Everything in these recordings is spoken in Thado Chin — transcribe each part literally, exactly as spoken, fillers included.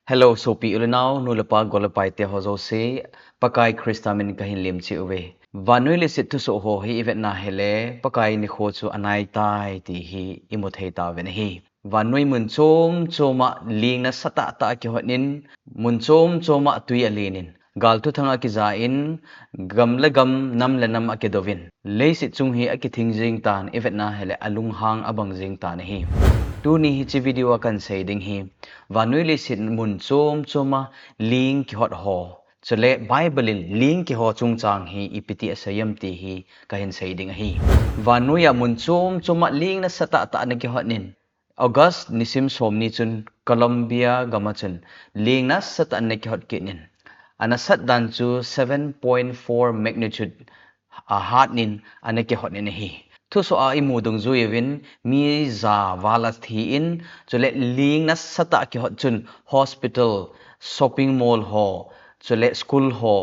Hello, sopi u le nao, nu le pa, gol le pai te ho jouse, Pakai Krista min kahin lemchih uve. Vannoi leiset thusoh ho hi ivetna hile, Pakai nikho chu anaitai ti hi imu thei tauvin ahi. Vannoi mun chom choma ling nasatah tah akihot in, mun chom choma tui alen in, gal thuthang akija in, gam le gam, nam le nam akidouvin, leiset chung hi akithing jeng tan, ivetna hile alunghang abang jeng tan ahi. Tuni hiche video a kahin sei ding hi, vannoi leiset mun chom choma ling kihot ho, chule Bible in ling kihot chungchang hi ipi ti asei em ti hi kahin sei ding ahi. Vannoiya mun chom choma ling nasatah tah ana kihot in, August nisim somni chun Colombia gam a chun ling nasatah ana kihot kit in, anasat dan chu seven point four magnitude ahat in ana kihot in ahi. Thusoh a imu dungjuiyin mi ja val athi in, chule ling nasatah kihot chun hospital, shopping mall ho, chule school ho,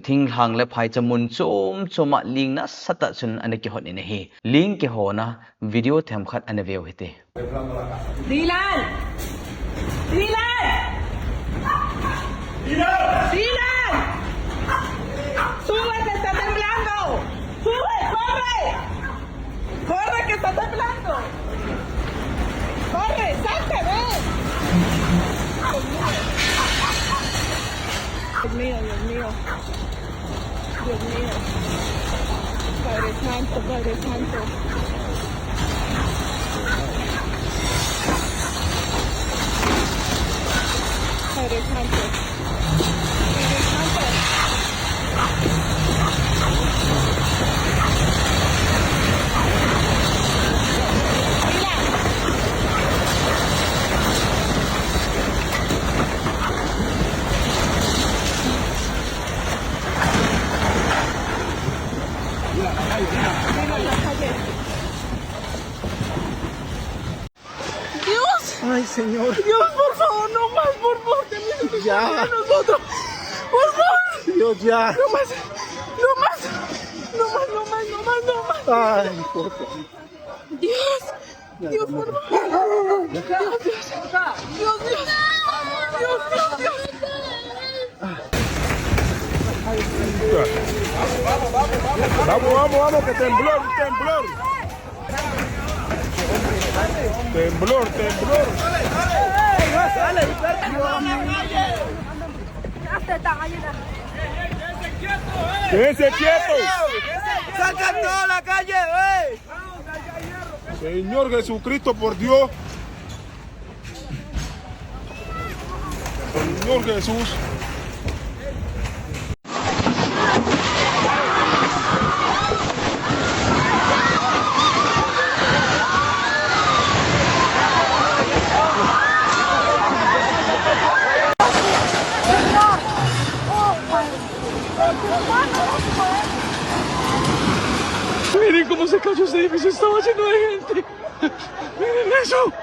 thinglhang le phaicha mun chom choma ling nasatah chun ana kihot in ahi. Ling kihona video themkhat ana veu hite. Dylan! Dylan! Dylan! ¡Súbete, está temblando! ¡Sube, corre! ¡Corre, que está temblando! ¡Corre, salta, ven! Dios mío, Dios mío. Dios mío. Padre Santo, Padre Santo. Padre Santo. Padre Santo. Dios. Ay, Señor. Dios, por favor, no más, por favor, ten misericordia de nosotros. Por favor. Dios, ya. No más, no más, no más, no más, no más, no más. Ay, por favor. Dios. Dios, por favor. Dios, Dios. Dios, Dios. Dios, Dios, Dios. Vamos, vamos, vamos, que temblor, temblor. Temblor, temblor. Quédense quietos. Saca toda la calle, güey. Señor Jesucristo, por Dios. Señor Jesús. Miren cómo se cayó ese edificio, estaba lleno de gente. Miren eso.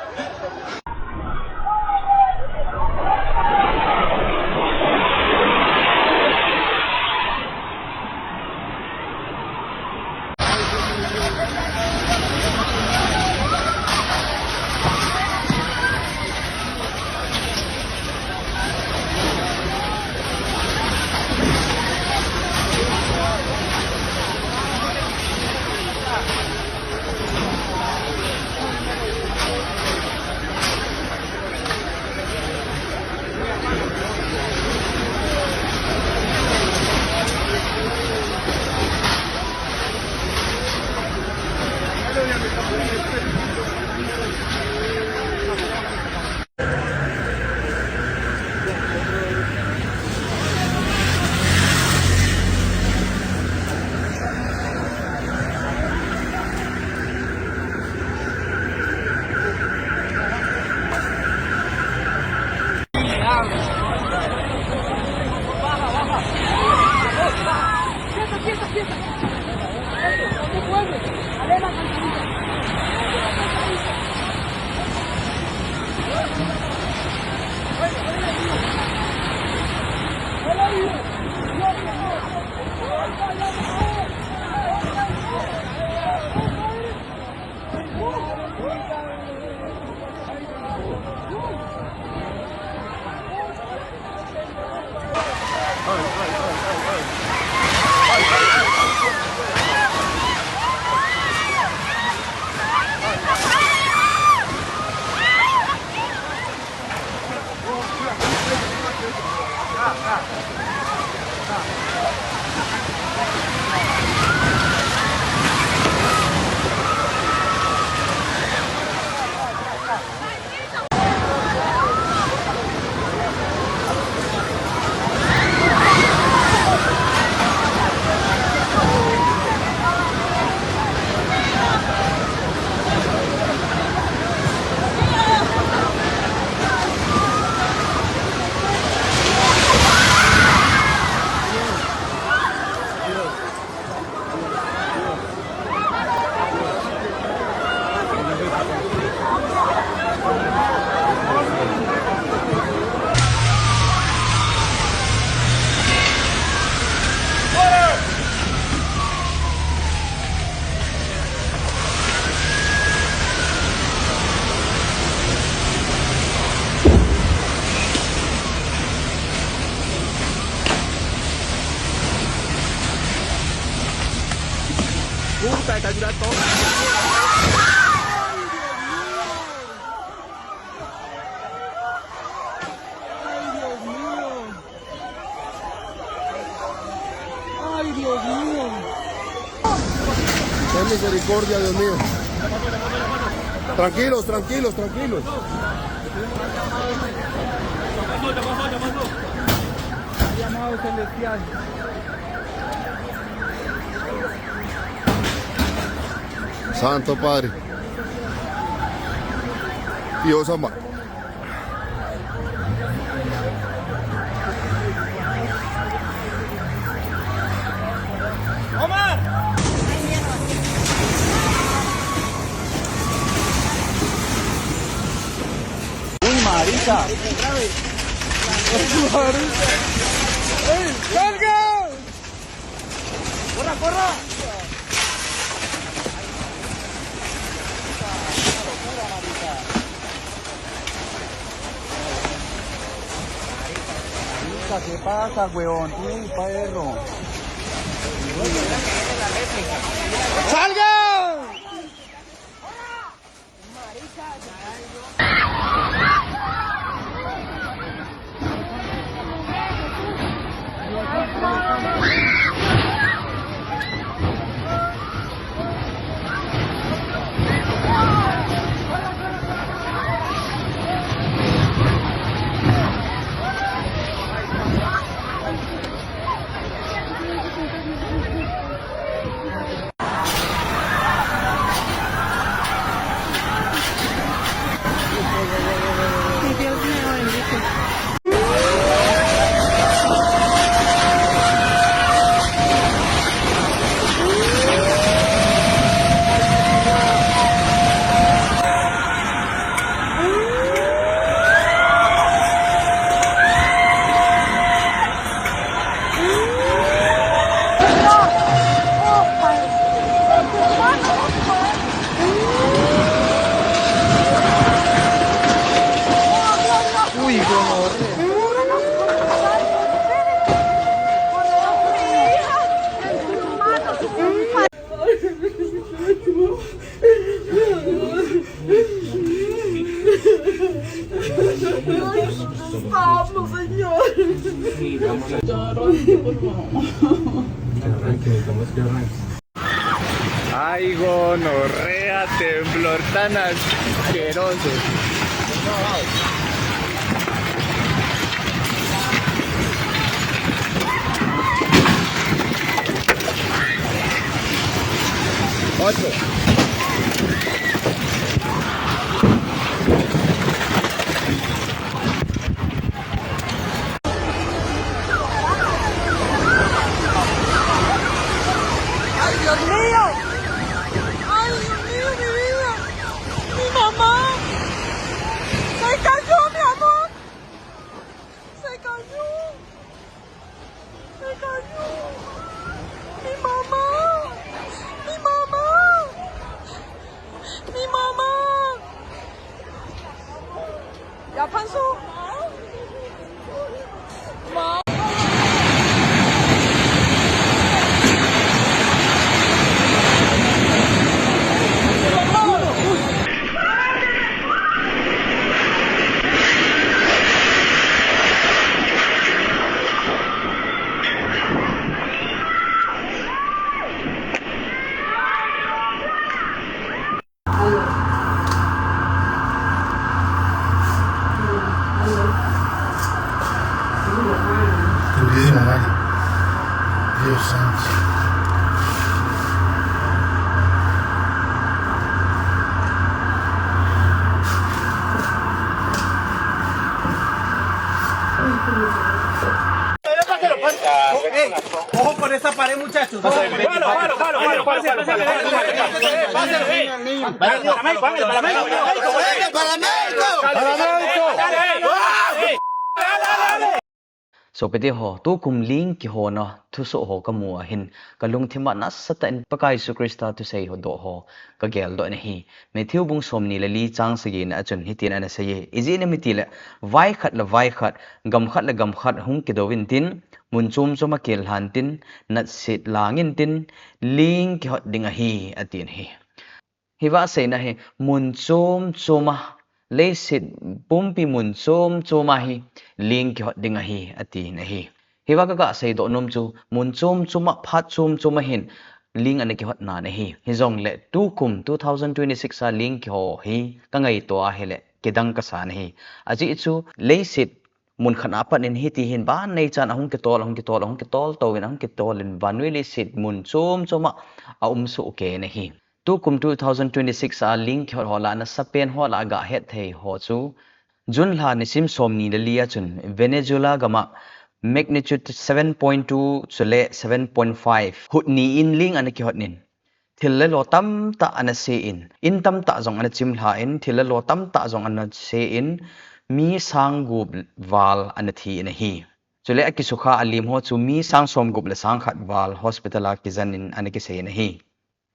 Puta, cayó la torre. Ay, Dios mío. Ten misericordia, Dios mío. Tranquilos, tranquilos, tranquilos. Llamado celestial. Santo Padre. Dios amado. Uy, marica. Uy, marica. Ey, salga. Corra, corra. Marica, ¿qué pasa, weón? Uy, perro. ¡Salga! Uy, gonorrea. Pablo, señor. Ay, gonorrea, temblor tan asqueroso. Otro. ¡Ay, Dios mío! ¡Ay, Dios mío, mi vida! ¡Mi mamá! ¡Soy casi Viva María. Dios santo. Ojo con esa pared, muchachos. Ojo con esa pared. Páselo, páselo, páselo. Paramédico, paramédico. Paramédico. Sopite ho, tukum ling kihona thusoh ho kamu a hin, kalungthim a nasatah in Pakai Jesu Christa thusei ho doh ho kageldoh in ahi. Matthew bung somni le li chang sagi na a chun hitin ana seiye. Ijeh inem itile, vai khat le vai khat, gam khat le gam khat hung kidou intin, mun chom chom a kihel lhan tin, natsit lang intin, ling kihot ding ahi, atin ahi. Hiva aseina hi mun chom chom a, leiset pumpi mun chom chom a hi ling kihot ding ahi, atin ahi. Hiva kaga seidoh nom chu mun chom chom a, phat chom chom a hin ling ana kihot nan ahi. Hijongle tukum two thousand twenty-six a ling kiho hi kangaito ahile kidang kasan ahi. Ajeh chu leiset mun khat a pat in hiti hin vannei chan ahung kitol, ahung kitol, ahung kitol touvin, ahung kitol in vannoi leiset mun chom chom a aum soh kei in ahi. Tukum two thousand twenty-six a ling kihot ho lah a nasapen ho lah a gahet thei ho chu June lha nisim somni le li a chun Venezuela gam a magnitude seven point two chule seven point five hut ni in ling ana kihot in, thil le lo tamtah ana se in, in tamtah jong ana chim lha in, thil le lo tamtah jong ana se in, mi sang gup val ana thi in ahi. Chule akisukha alim ho chu mi sang som gup le sang khat val hospital a kijen in ana kisei in ahi.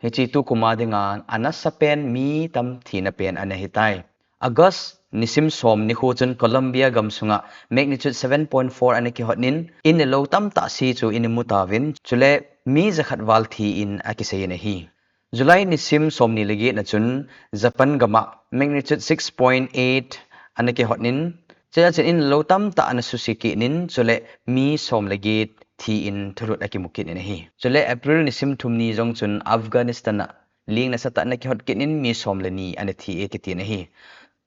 Hiche tukum a dinga anasapen mi tam thina pen ana hitai. August nisim som nikho chun Colombia gam sunga magnitude seven point four ana kihot in, in le lo tamtah se chu in imu tauvin, chule mi jakhat val thi in akisei in ahi. July nisim somni le get na chun Japan gam a magnitude six point eight ana kihot in, chule chun in le lo tamtah ana suse kit in, chule mi som le get thi in thulut akimu kit in ahi. Chule April nisim thum ni jong chun Afghanistan a ling nasatah ana kihot kit in mi som le ni ana thi e kiti in ahi.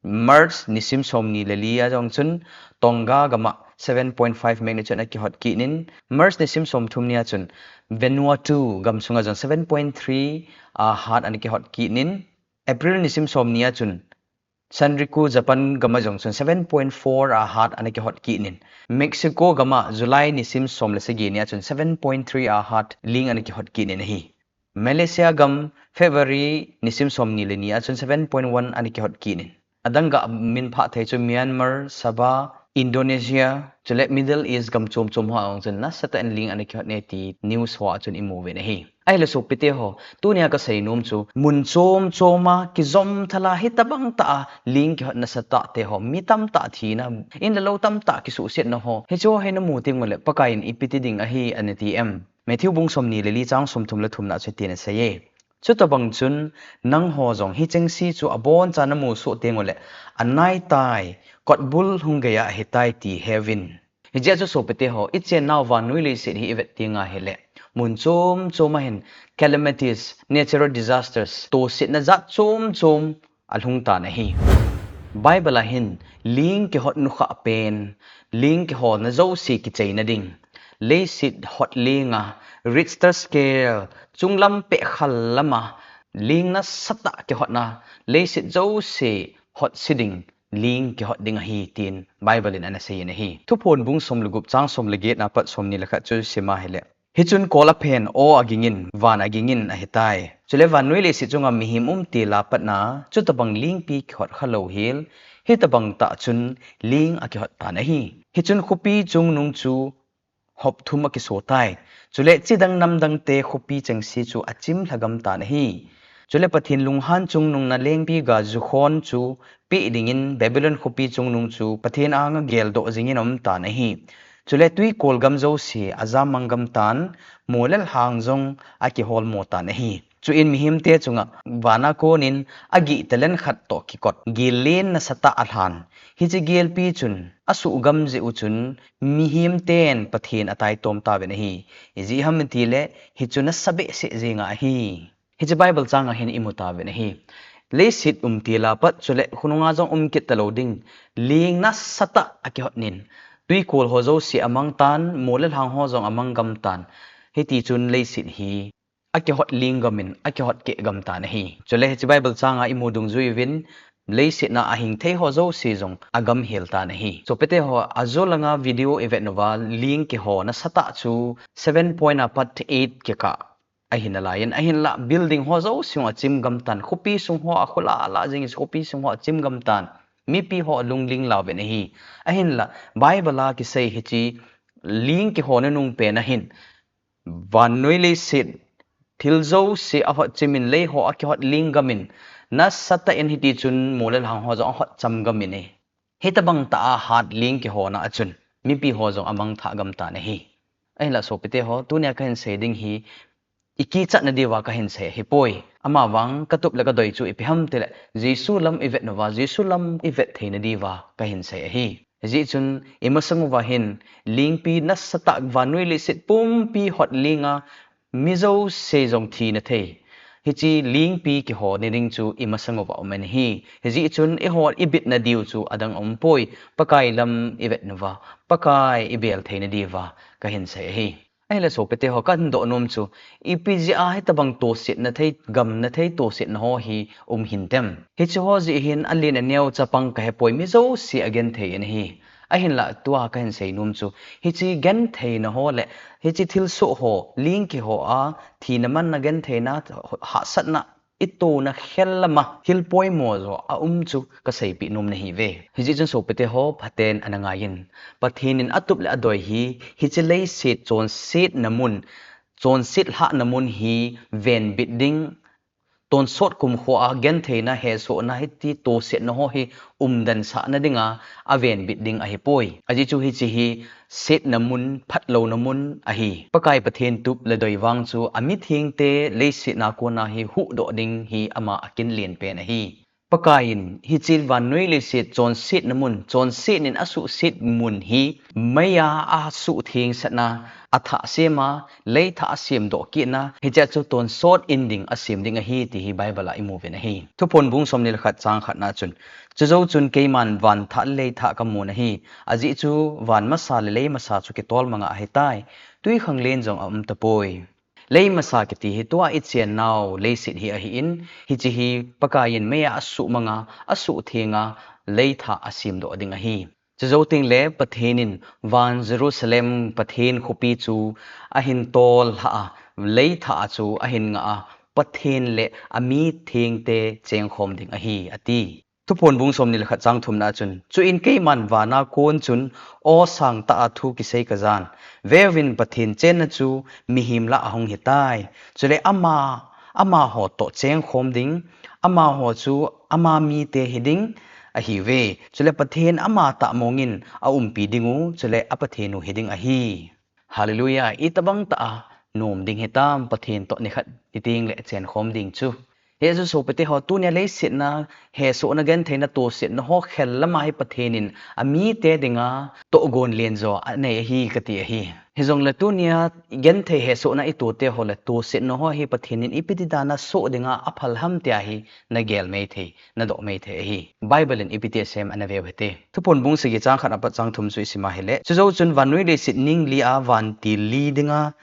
March nisim somni le li a jong chun Tonga gam a seven point five magnitude ana kihot kit in, March nisim somthum ni a chun Vanuatu gam sunga jong seven point three a hat ana kihot kit in, April nisim somni a chun Sanriku Japan gam a jong chun seven point four a hat ana kihot kit in, Mexico gam a July nisim som le sagi ni a chun seven point three a hat ling ana kihot kit in ahi. Malaysia gam February nisim somni le ni a chun seven point one ana kihot kit in. Adang ga min phah thei chu Myanmar, Sabah, Indonesia, chule Middle East gam chom chom ho a jong chun nasatah in ling ana kihot e ti news ho a chun imu uvin ahi. Ahile sopite ho, tunia kasei nom chu mun chom chom a kijom thal a hitabang tah a ling kihot nasatah te ho, mi tamtah thina, in le lo tamtah kisuhsetna ho, hiche ho hi namu teng ule Pakai in ipi ti ding ahi ana ti em? Matthew bung somni le li chang somthum le thum na a chun hitin asei e. Chutabang chun nangho jong hicheng se chu aboncha namu soh teng ule anaitai, kotbul hung gei a ahitai ti heuvin. Hijeh a chu sopite ho, ichennau vannoi leiset hi ivet teng ahile mun chom chom a hin calamities, natural disasters, tosetna jat chom chom alhung tan ahi. Bible a hin ling kihot nukhah pen, ling kihona jouse kicheina ding, leiset hot ling a, Richter scale, chunglam peh khal lam a, ling nasatah kihotna, leiset jouse hotse ding, ling kihot ding ahi, tin Bible in ana sei in ahi. Thuphon bung som le gup chang som le get na pat somni le khat chu sim ahile. Hichun kol aphen, aw aging in, van aging in ahitai. Chule vannoi leiset chunga mihem umtil a patna, chutabang lingpi kihot khalou hel, hitabang tah chun ling akihot tan ahi. Hichun khopi chungnung chu hop thum akiso tai. Chule chidang namdang te khopi chengse chu achim lhagam tan ahi. Chule Pathen lunghan chungnung na lengpi ga jukhon chu peh dingin Babylon khopi chungnung chu Pathen anga geldoh jingin aum tan ahi. Chule twikol gam jouse ajam mang gam tan, mo le lhang jong akihol mo tan ahi. Chuin mihemte chunga vana konin agih talent khat toh kikot, gil len nasatah alhan. Hiche gilpi chun asuh gam jeh u chun mihem ten Pathen ataitom tauvin ahi. Ijeh ham itile hichu nasa behseh jeng ahi. Hiche Bible chang a hin imu tauvin ahi. Leiset umtil a pat chule khonunga jong um kit talou ding, ling nasatah akihot nin, Twikol ho jouse amang tan, mol le lhang ho jong amang gam tan. Hiti chun leiset hi akihot ling gam in, akihot keh gam tan ahi. Chule hiche Bible chang a imu dungjui uvin, leiset na ahing thei ho jouse jong agam hel tan ahi. Sopite ho, ajo langa video ivet uva, ling kiho nasatah chu seven point a part eight kikah ahi nalaiyin, ahinla building ho jouse jong achim gam tan, khopi sung ho, akholah lah jing khopi sung ho achim gam tan, mipi ho alungling lauvin ahi. Ahinla Bible a kisei hiche ling kiho nanung pen ahin, vannoi leiset thil jouse ahot chim in, lei ho akihot ling gam in, nasatah in hiti chun mol le lhang ho jong ahot cham gam in ahi. Hitabang tah a hat ling kihona a chun mipi ho jong amang thah gam tan ahi. Ahinla sopite ho, tunia kahin sei ding hi ikichat nadiuva kahin sei ahipoi. Amavang katup le kadoi chu ipi ham itile, Jesu lam ivet uva, Jesu lam ivet thei nadiuva kahin sei ahi. Hijeh chun imasang uva hin lingpi nasatah vannoi leiset pumpi hot ling a, mi jouse jong thina thei, hiche lingpi kiho nading chu imasang uva um in ahi. Hijeh chun eiho ibit nadiu chu adang aumpoi, Pakai lam ivet uva, Pakai ibel thei nadiuva kahin sei ahi. Ahile sopite ho, kahin doh nom chu, ipi jeh a hitabang tosetna thei, gamna thei tosetna ho hi um hintem? Hiche ho jeh hin alen aneo chapang kahepoi, mi jouse agenthei in ahi. Ahinla tua kahin sei nom chu, hiche gentheina ho le hiche thilsoh ho, ling kiho a thina manna, gentheina, hahsatna, itona khel lama thil poimo jo aum chu kaseipeh nom nahiuve. Hijeh chun sopite ho, phaten ana ngaiyin. Pathen in atup le adoi hi, hiche leiset chonsetna mun, chonset lhahna mun hi venbit ding, tonsot kumkho a gentheina, hesohna, hiti tosetna ho hi umden sahna dinga avenbit ding ahipoi. Ajeh chu hiche hi setna mun, phatlouna mun ahi. Pakai Pathen tup le doi vang chu amithengte leiset na kona hi huhdoh ding hi ama akinlen pen ahi. Pakai in hiche vannoi leiset chonsetna mun, chonset in asuhset mun hi meiya asuhthengsahna, athah sem a, leithah asemdoh kitna, hichea chu tonsot in ding asem ding ahi ti hi Bible a imu uvin ahi. Thuphon bung somni le khat chang khatna chun, chujou chun keiman vanthah le leithah kamun ahi. Ajeh chu van masa le lei masa chu kitol manga ahitai. Twikhanglen jong aum tapoi. Lei masa kiti hi tua ichennau leiset hi ahin, hiche hi Pakai in meiya asuhmanga, asuhthenga, leithah asemdoh ding ahi. Chujou tengle Pathen in van Jerusalem, Pathen khopi chu ahin tol lhah a, leithah a chu ahin ngah a, Pathen le amithengte chengkhom ding ahi, ati. Thuphon bung somni le khat chang thumna chun, chuin keiman vana kon chun aw sangtah a thu kisei kajan. Veuvin, Pathen chenna chu mihem lah a ahung hitai. Chule ama, amaho toh chengkhom ding, amaho chu ama mite hiding ahiuve. Chule Pathen amatah mongin aumpi dingu, chule a Pathen u hiding ahi. Hallelujah, itobang tah a nom ding hitam, Pathen toh nikhat niteng le chenkhom ding chu. Hiche chu sopite ho, tunia leiset na hesohna, gentheina, tosetna ho khel lama hi Pathen in amite dinga tohgon lenjo anei ahi kati ahi. Hijongle tunia genthei hesohna itote ho le tosetna ho hi Pathen in ipi ti dan a soh dinga aphal ham tia hi nagel mei thei, nadoh mei thei ahi. Bible in ipi ti asei em, ana veu hite. Thuphon bung sagi chang khat apat chang thum chu isim a hile, chujou chun vannoi leiset ningli a vantil li dinga,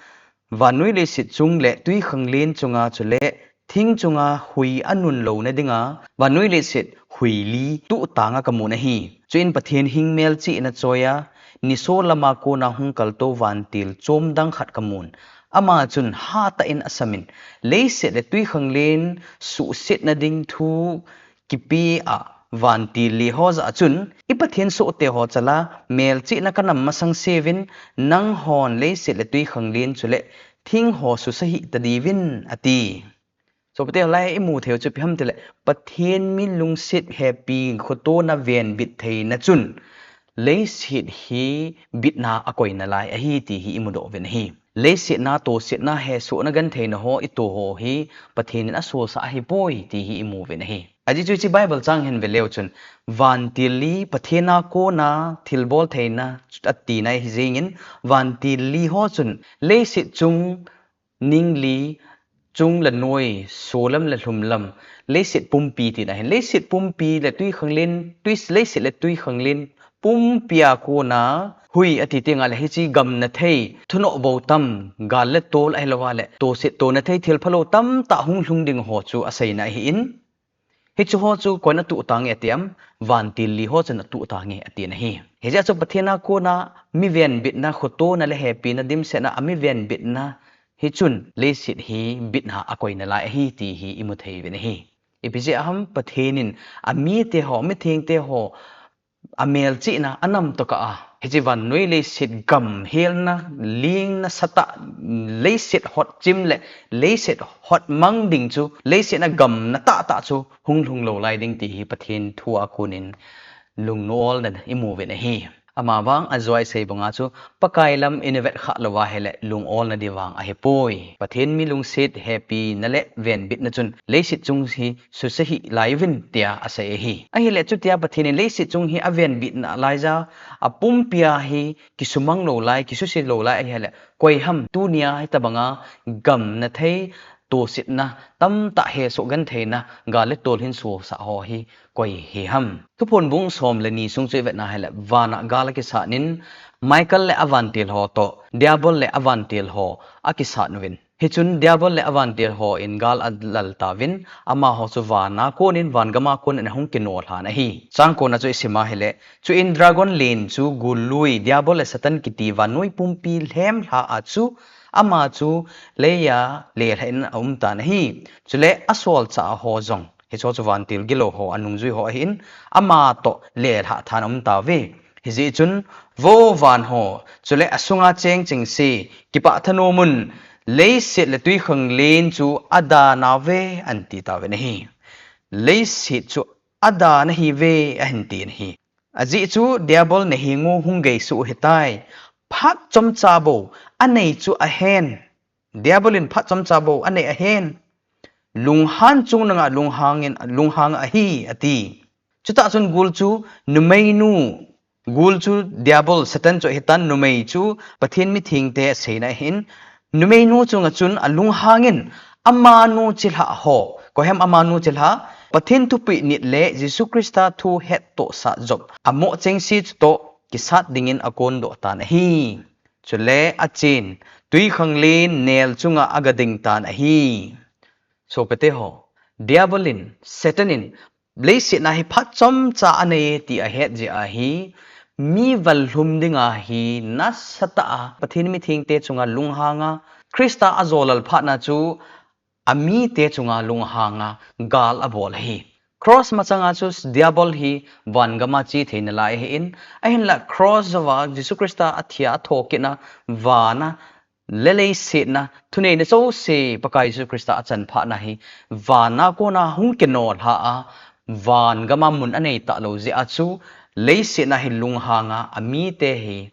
vannoi leiset chung le twikhanglen chunga chule thing chunga hui anun louna dinga, vannoi leiset hui li tuhtanga kamun ahi. Chuin Pathen hing melchihna choiya, niso lama kona hung kaltou vantil chom dang khat kamun. Ama chun hatah in asamin, leiset le twikhanglen suhsetna ding thu kipe a vantil li ho jah a chun, i Pathen sohte ho chala melchihna kanam masang seuvin, nanghon leiset le twikhanglen chule thing ho susa hih tadiuvin, ati. Sopite ho, lai imu theiu chu ipi ham tile, Pathen mi lungset hepi khotona venbit theina chun leiset hi bitna akoi nalai ahi ti hi imudoh uvin ahi. Leiset na tosetna, hesohna, gentheina ho ito ho hi Pathen in asosah ahipoi ti hi imu uvin ahi. Ajeh chu hiche Bible chang hin veleu chun, vantil li, Pathen a kona thilbol theina atina ahi jengin, vantil li ho chun leiset chung ningli, chung le noi, solam le lhumlam, leiset pumpi tina ahin, leiset pumpi le twikhanglen, twi, leiset le twikhanglen pumpi a kona hui ati tengle hiche gamna thei, thunoh bou tam, gal le tol ahilouva le toset tona thei thil phalou tamtah hung lhung ding ho chu aseina ahin, hiche ho chu koin atuh tange ati em? Vantil li ho chun atuh tange atin ahi. Hijeh chun Pathen a kona mi venbitna, khotona le hepina dimsetna a mi venbitna hi chun leiset hi bitna a koina lai ahi ti hi imu thei uvin ahi. Ipi jeh ham? Pathen in amite ho, mithengte ho, amelchihna, anam tokah a hiche vannoi leiset gamhelna, lingna satah, leiset hotchim le leiset hotmang ding chu, leiset a gamna tahtah chu hung lhung lou lai ding ti hi Pathen thu a konin lungnu olna imu uvin ahi. Amavang ajo a isei banga chu Pakai lam ina vet khah louva ahile lung olna ding vang ahipoi. Pathen mi lungset hepina le venbitna chun leiset chung hi suse hih lai uvin tia asei ahi. Ahile chutia Pathen in leiset chung hi avenbit nalai jeh a, apumpia hi kisumang lou lai, kisuse lou lai ahile, koi ham tunia hitabanga gamna thei, tosetna, tamtah hesoh gentheina, gal le tol hin sosah ho hi koi hi ham? Thuphon bung som le ni sung chu ivet na ahile, vana gal akisat in, Michael le avantil ho toh Diabol le avantil ho akisat uvin. Hichun Diabol le avantil hon gal alal tauvin, amaho chu vana konin, vangam a konin ahung kino lhan ahi. Chang kona chu isim a ahile, chuin dragon len chu gullui Diabol le Satan kiti vannoi pumpi lhemlha a chu, ama chu leiya lelhah in aum tan ahi. Chule asolchah ho jong, hicheho chu vantil gilou ho, anungjui ho ahin, ama toh lelhah than aum tauve. Hijeh chun, vo van ho, chule asunga cheng chengse, kipah thanom un, leiset le twikhanglen chu adan ahiuve, anti tauvin ahi. Leiset chu adan ahiuve, ahin tin ahi. Ajeh chu Diabol nahengu hung geisuh ahitai. Phat chomcha bou anei chu ahen. Diabol in phat chomcha bou anei ahen. Lunghan chungnunga lunghang in, lunghang ahi, ati. Chutah chun gul chu numeinu, gul chu Diabol, Satan chu ahitan, numei chu Pathen mithengte aseina ahin, numeinu chunga chun alunghang in, amanu chilhah ho, koihem amanu chilhah, Pathen thupeh nit le Jesu Christa thu hettohsah Job, amoh chengse chutoh kisat dingin akondoh tan ahi. Chule achen, twikhanglen nel chunga aga ding tan ahi. Sopite ho, Diabol in, Satan in, leiset a hi phat chomcha anei ti ahet jeh a hi, mi vallhum dinga hi nasatah a Pathen mithengte chunga lunghanga, Christa ajolal phatna chu amite chunga lunghanga gal abol ahi. Cross machanga chu Diabol hi vangam a che theina lai ahin, ahinla cross jouva Jesu Christa athia athokitna, vana le leiset a thuneina jouse Pakai Jesu Christa achan phatna hi, vana kona hung kino lha a, vangam a mun anei talou jeh a chu, leiset a hi lunghanga amite hi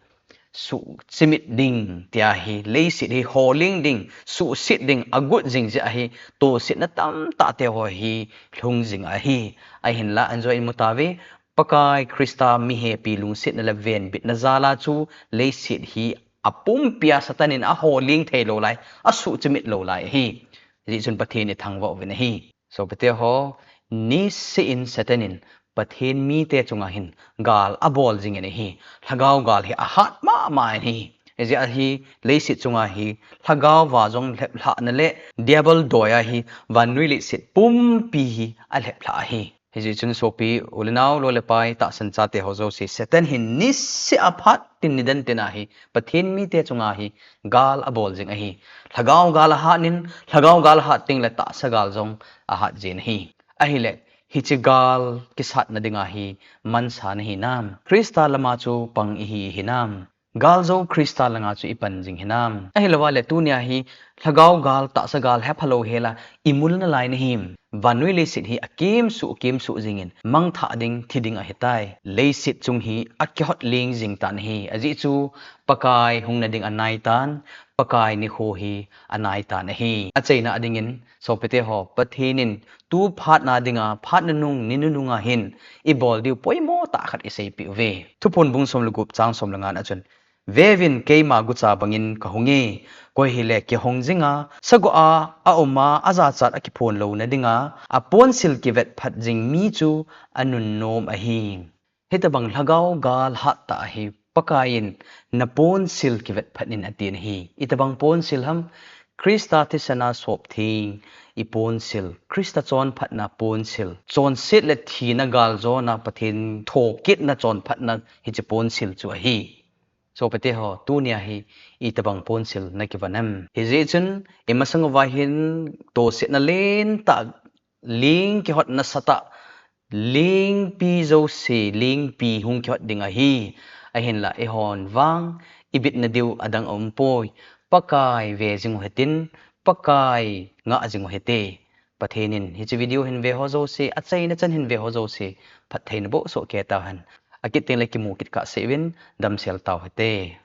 suhchimit ding, tia hi, leiset hi holing ding, suhset ding, agut jing jeh a hi, tosetna tamtah te ho hi lhung jing ahi. Ahinla, anjo in imu tauve, Pakai Christa mi hepi lungsetna le venbitna jal a chu, leiset hi apumpia Satan in aholing thei lou lai, asuhchimit lou lai ahi. Hijeh chun Pathen ithangvah uvin ahi. Sopite ho, niseh in Satan in Pathen mite chunga hin gal abol jingin ahi. Lhagao gal hi ahat mama in ahi. Hijeh a hi leiset chunga hi lhagao va jong lheplhahna le Diabol doi a hi vannoi leiset pumpi hi alheplhah ahi. Hijeh chun sopi u le nao, loi le pai, tahsan chate ho jouse, Satan hin niseh a phat tin nidan tin a hi Pathen mite chunga hi gal abol jing ahi. Lhagao gal ahat in, lhagao gal ahat tengle tahsa gal jong ahat jin ahi. Ahile, hiche gal kisatna dinga hi mansa nahi nam? Christa lama chu pang ihi hinam? Gal jou Christa langa chu ipan jing hinam? Ahilouva le tunia hi lhagao gal, tahsa gal hephalou hela imulna lai nahim? Vannoi leiset hi akemsuh, akemsuh jingin mangthah ding, thi ding ahitai. Leiset chung hi akihot ling jing tan ahi. Ajeh chu Pakai hungna ding anai tan, Pakai nikho hi anai tan ahi. Achaina a dingin, sopite ho, Pathen in tu phatna dinga, phat nunung, ni nununga hin ibol diu poimo tah khat iseipeh uve. Thuphon bung som le gup chang som le nga na chun, Veuvin, keima gucha bangin kahunge, koi hile kihong jinga, sagoh a aum a, ajachat akiphon louna dinga, aponsil kivet phat jing mi chu anunnom ahi. Hitobang lhagao gal hattah hi Pakai in, "Naponsil kivet phat in," atin ahi. Itobang ponsil ham? Christa thisana sop theng i ponsil, Christa chonphatna ponsil, chonset le thina galjona Pathen thokitna chonphatna hiche ponsil chu ahi. Sopite ho, tunia hi itobang ponsil nakivon em? Hijeh chun, imasang uva hin tosetna lentah, ling kihotna satah, lingpi jouse, lingpi hung kihot ding ahi. Ahinla, eihon vang ibitna diu adang aumpoi. Pakai ve jing u hitin, Pakai ngah jing u hite. Pathen in hiche video hin ve ho jouse, achaina chan hin ve ho jouse phatthei naboh soh kei tauhen. Akit tengle kimu kit kahseh uvin, damsel tau hite.